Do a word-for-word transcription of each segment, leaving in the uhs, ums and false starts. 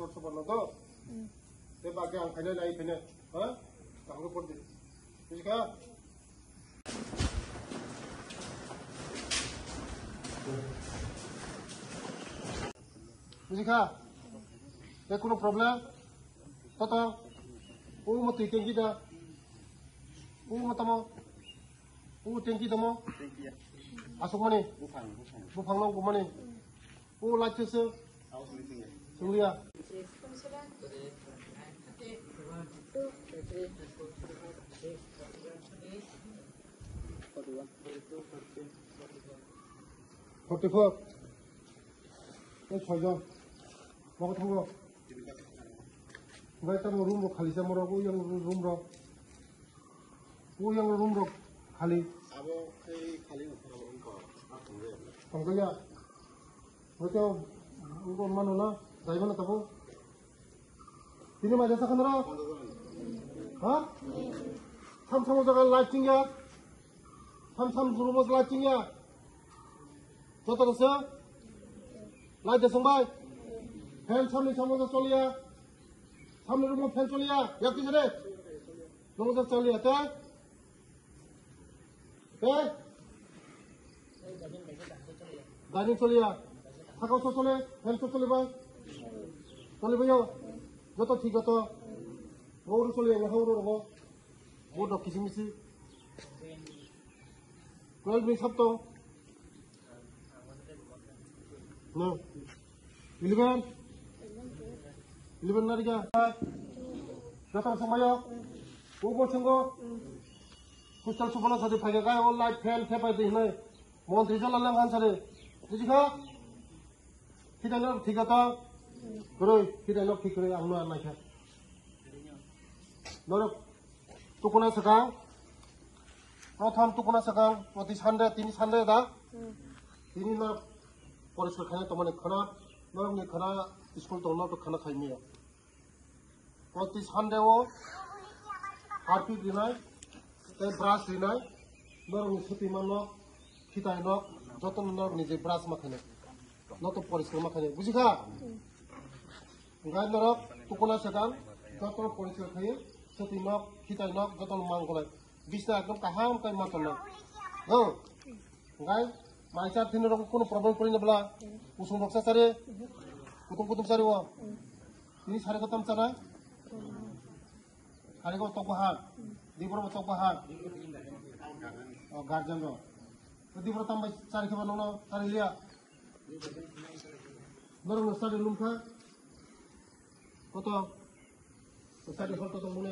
Sobar no to. Te ba ke ang khainai lai khainai. Ha? Tang ko por di. Buji kha? Buji kha? Te kuno problem? Toto. O mo tui tenki da. O mo tamo. O tenki tamo. Asuk mani. Buphang no gumani. O light se se. Sunglia. Forty four. Tei soijon. Mogo thango. Bai tamo room rok khali sa morok, o yang room rok. O yang room rok khali. Abo khai khali no khara room ko. Tongkha ya. Hoito, wngkha mano na, dai mano tabo. Tini mai jasa khanaro? Ha? Tham tham jaga light chingya. Tham tham room light chingya. Joto rasa? Light jasung bai. Fan samni samno choliya. Samni room fan choliya. Yak tini re. Nogo choliya ta? He? Dining choliya. Sakao so chole, fan so chole bai. Chole bai yo. Joto thik joto. Ro ro choliya, ro ro ro. Bo dok kisi misi. Twelve ni sabto. No. Eleven. Eleven na riga. Joto samayo. Ubo chungo. Hostel subala sadi phaiga gai o light fan khe pai di hinai. Montri jala lang han sare. Buji kha? Khidai nok thik kha ta? Kwrwi, khidai nok thik kwrwi ang no ar naikha. Norok tukuna swkang. Prothom tukuna swkang, proti Sunday, tini Sunday da? Tini norok poriskar khaina tongmani khana, norokni khana school tong norok khana khai maya. Proti Sunday o harpik rinai, tei brush rinai, norokni suti manno, khitai nok, joto norokni je brush ma khainai, noto poriskar ma khainai, buji kha? Hingkhe norok tukuna swkang, joto poriskar khaiwi, suti nok, khitai nok, joto mangkolai, bisna ekdom kaham khe ma tongnai. Hingkhe mai char thini rok kunu problem kwrwi na bla. Kusung rok sa chari. Kutung kutung chari o. Tini sari ko tam chana. Sari ko tok bahar. Di boro tok bahar. O guardian ro. Di boro tam bai chari khe ba nono chari liya. Norok no chari lum kha. Koto? Sari hol to tong mune.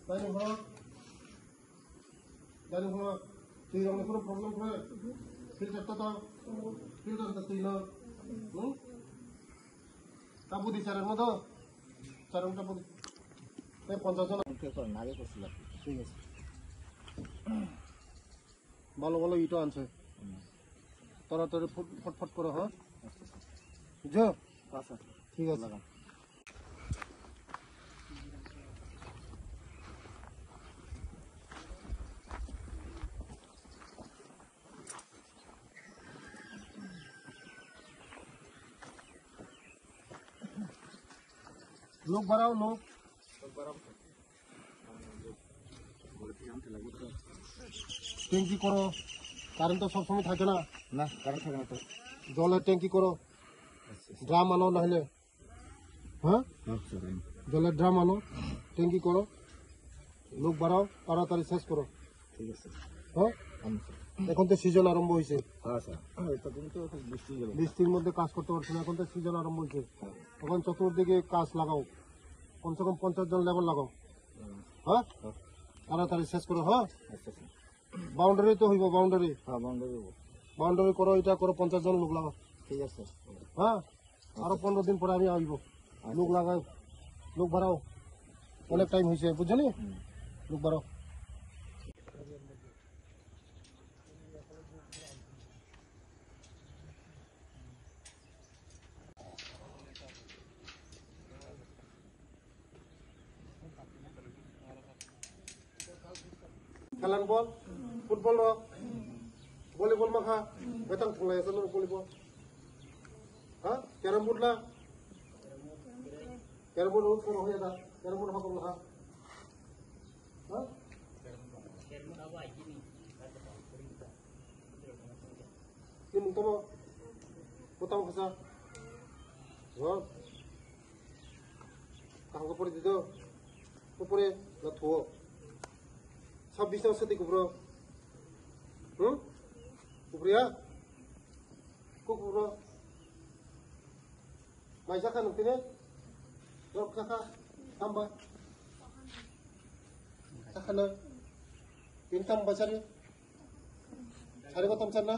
Dining hall. Dari holo, twi rok ni phuru problem khe, filter to to, filter to twi no, hmm? Tabudi charwng no do, charwng tabudi. Tei ponchash jona. Nage kosila. Thik ase. Bhalo bhalo ito anse. Tora tori phot phot phot koro, ha? Bujho? Asa. Thik ase. Laga. Lok barao, lok. ট্যাঙ্কি করো, কারেন্ট তো সবসময় থাকে না। না, কারেন্ট থাকে না তো। জলের ট্যাঙ্কি করো, ড্রাম আনো না হলে। হ্যাঁ? হ্যাঁ, স্যার, আমি জলের ড্রাম আনো, ট্যাঙ্কি করো, লোক বাড়াও, তাড়াতাড়ি শেষ করো। ঠিক আছে। হ্যাঁ? আমি স্যার। এখন তো সিজন আরম্ভ হয়েছে। হ্যাঁ, স্যার। হ্যাঁ, এটা কিন্তু এখন বৃষ্টি গেল। বৃষ্টির মধ্যে কাজ করতে পারছে না, এখন তো সিজন আরম্ভ হয়েছে। হ্যাঁ। এখন চতুর্দিকে কাজ লাগাও, কমসে কম পঞ্চাশ জন লেবার লাগাও। হুম। হ্যাঁ? হ্যাঁ। তাড়াতাড়ি শেষ করো, হ্যাঁ? আচ্ছা, স্যার। বাউন্ডারি তো হইব, বাউন্ডারি। হ্যাঁ, বাউন্ডারি হইব। বাউন্ডারি করো, এটা করো, পঞ্চাশ জন লোক লাগাও। ঠিক আছে। হ্যাঁ? আরো পনেরো দিন পরে আমি আইব। আচ্ছা। লোক লাগাও, লোক বাড়াও। অনেক টাইম হয়েছে, বুঝলি? হুম। লোক বাড়াও। Khalan bol, football rok, volleyball makha, betang thunglai asa norok volleyball. Ha? Carrom board la? Kermo no kono hoya da, kermo no hakolo ha. Ha? Ni mung tamo? Botang phasa. Ho. Kaham ko pori dito. Ko pori na thuo. Sab bisang sati kubro. Hmm? Kubri ya? Ko kubro. Mai sakha nung tini? Rok sakha? Tamba? Sakha na? Tini tamba sari? Sari ko tam sarna?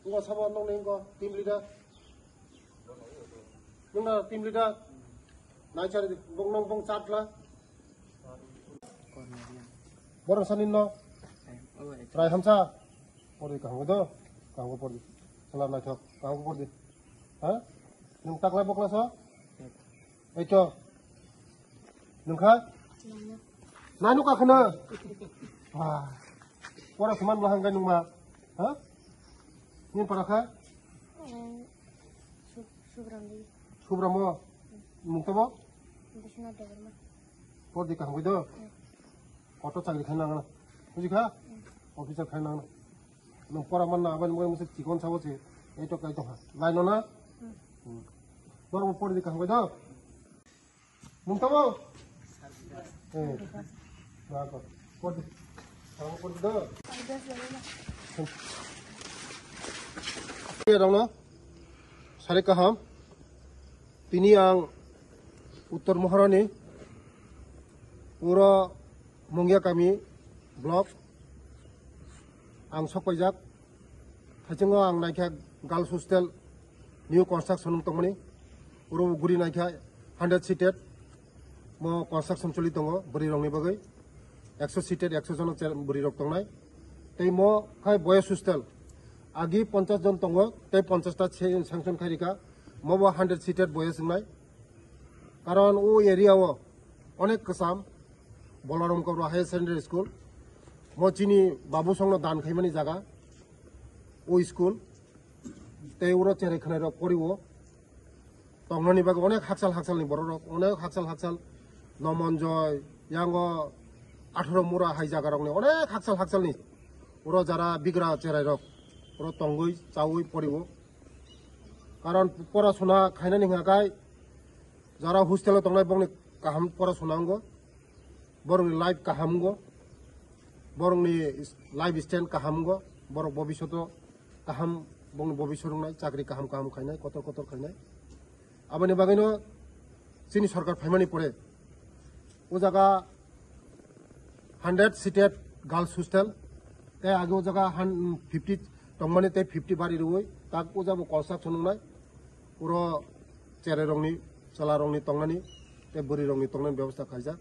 Ngo sabo nong ni ngo team leader. Nung na team leader. Nai sari bong nong bong chat la. Borok sani no. Rai hamsa. Pori kaham do. Kaham pori. Salam naithok. Kaham pori. Ha? Nung takla bokla so? Eito. Nungkha? Nai nukha khana? Wah. Pora saman bahang kai nungma. Ha? Nin para kha? Eh, Su-, Subram Devi. Subram mo? Mung tamo? Biswanath Debbarma. Pori kaham do? Eh. Auto chakri khaina nang na. Buji kha? Eh. Officer khaina nang na. Nung pora manna abani mui musi chikon sabo se. Eito kaito ha. Lai no na? Hmm. Hmm. Norok pori di kaham do? Mung tamo? Eh. Na ko. Pori di. Kaham pori do. Ye dong no. Sari kaham. Tini ang Uttor Moharani. Uro Mungia kami block ang sokpaijak. Haichungo ang naikha girls hostel new construction wng tongmani. Uro guri naikha hundred seated mo construction choli tongo bwrwi rokni bagwi. Ekso seated, ekso jono bwrwi rok tongnai. Tei mo khai boys hostel agi ponchash jon tongo tei ponchash ta sanction khai rikha. Mo bo hundred seated boys wngnai. Karon o area o onek kwcham Bolaram Kopra Higher Secondary School. Mo chini babu songno dan khaimani jaga o school. Tei uro cherai khwnai rok pori o. Tongnani bagwi onek hakchal hakchal ni borok rok, onek hakchal hakchal Nomonjoy, yango atharo mura hai jaga rokni onek hakchal hakchal ni uro jara bigra cherai rok uro tongwi chawi pori o. Karon pora suna khainani hwnka kai jara hostel o tongnai bokni kaham pora suna wngo, borokni life kaham wngo, borokni life stand kaham wngo, borok bobishoto kaham, bokni bobisot wngnai chakri kaham kaham khainai, kotor kotor khainai. Aboni bagwino chini sorkar phaimani pore o jaga hundred seated girls hostel, tei age o jaga han-, fifty tongmani tei fifty bari rwui tak o jaga bo construction wngnai. Uro cherai rokni, chwla rokni tongnani tei bwrwi rokni tongnani bebostha khaijak.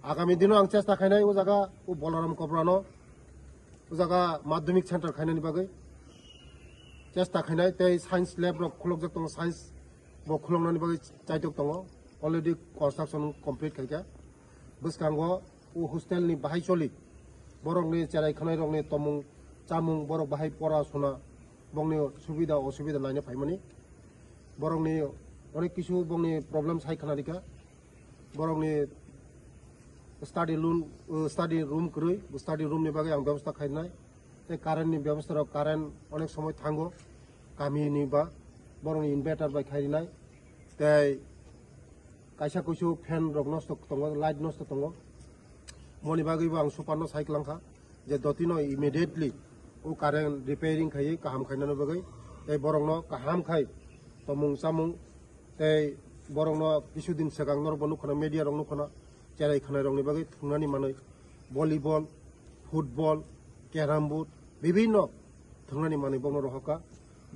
Agami dino ang chesta khainai o jaga o Bolaram Koprano o jaga madhyamik center khainani bagwi chesta khainai tei science lab rok khulokjak tongo, science bo khuloknani bagwi chaitok tongo, already construction complete khaikha. Bwskango o hostel ni bahai choli borokni cherai khwnai rokni tomung chamung borok bahai pora sona bongni subida osubida naina phaimani borokni onek kisu bongni problem sai khna rikha. Borokni study room, uh, study room kwrwi, study room ni bagwi ang bebosta khainai. Tei current ni bebosta rok, current onek somoi thango kami ni ba, borokni inverter bai khai rinai. Tei kaisa kuisu fan rok nosto tongo, light nosto tongo. Moni bagwi bo ang super no sai kwlangkha. Je dotino immediately o current repairing khaiwi kaham khainani bagwi tei borokno kaham khai tomung chamung tei borokno kisu din swkang norokbo nukha na, media rok nukha na, cherai khwnai rokni bagwi thwngnani manwi volleyball, football, carrom board, bibhinno thwngnani manwi borokno rohorkha.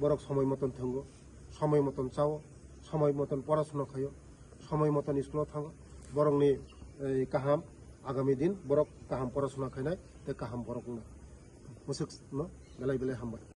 Borok somoi moton thwngo, somoi moton chao, somoi moton porasona khaio, somoi moton school o thango. Borokni, eh, kaham agami din borok kaham porasona khainai tei kaham borok wngnai. Mwswkno belai belai hambai.